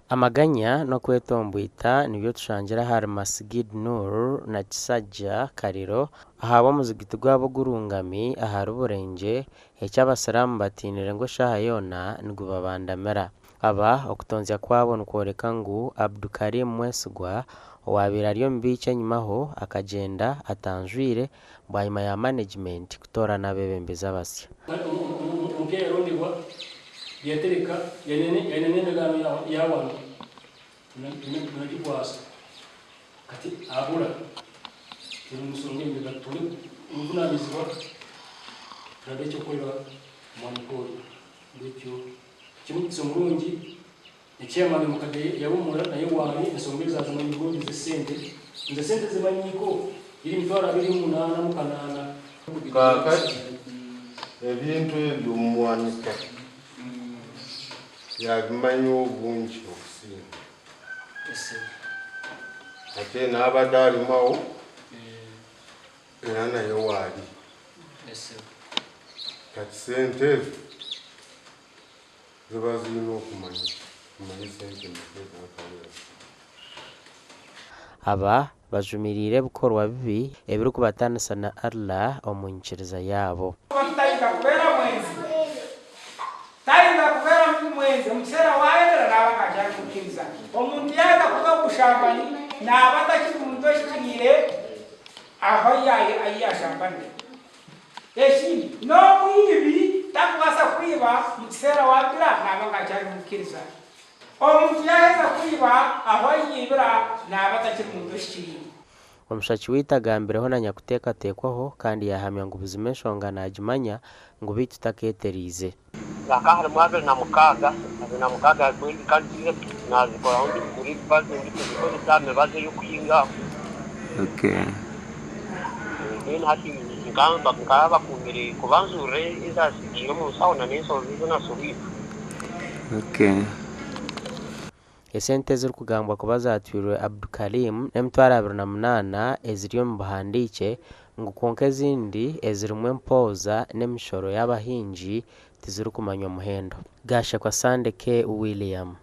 Amaganya n'okwetomboita nibyo tushangire ahari Masgid Noor na Kisajja Kaliro ahabw'omuzigiti gwabo ogurungami ahari Burengye eki abasiraamu batiinire ngu eshaaha yoona nigubabandamira. Aba okutonzya kwabo nikworeka ngu Abdukarim Mwesigwa owaabaire ari omubiiki enyimaho akagyenda atanjwire bwanyima ya manegimenti kutoorana abeebembezi abasya. Omupya yarondebwa yatereka yaine n'endagaano ya wano nagikwasa kati abura turi omu nsonga turi obuvunanizibwa turabe ekyokukorera omuwanika oyo ekyo kimugisa omurungi echairman omukadde yawumura naye waali ensonga ezo azimanyi bulungi z'esente nze sente zimanyiiko eri 28,800. Kaakati ebintu ebyo omuwanika yabimanya obungi okusinga ate n'abadde alimawo era naye waali kati sente ezo ziba zirina okumanya omanye sente meka ezakawera. Aba bajumiriire ebikorwa bibi ebirikubatanisa na Allah omu nyikiriza yaabo. Omuntu tayinza kubeera mwenzi. Tayinza kubeera mwenzi omu kiseera waayendera naaba nga akyari kukkiriza. Omuntu yaaheza kuza omu bushambani naaba atakiri muntu ohikiriire aho ahi yaashambanire. Ekindi, n'omwibi tarikubaasa kwiba mu kiseera waabira naaba nga akyari mukkiriza. Omuntu yaaheza kwiba aho ayiibira naaba atakiri muntu ohikiriire. Omushaki waitu agambireho na nyakuteekateekwaho kandi yaahamya ngu buzima enshonga naagimanya ngu beitu takeetereize. Haka harimu 26, 26 harimu kandi nazikoraho ndikugura emibazi ndikuzikozesa aha mibazi ey'okuhinga aho. Then hati nkaba bakuumire kubanzurira ezatsigaire omu nshaho na n'enshozi ezi nashohwire. Esente ezirikugambwa kuba zaatwirwe Abdukarim n'emitwaro 28 eziri omu buhandiikye ngu kwonka ezindi ezirimu empooza n'emishoro y'abahingi tizirikumanywa muhendo. Gashekwa Sande K. William.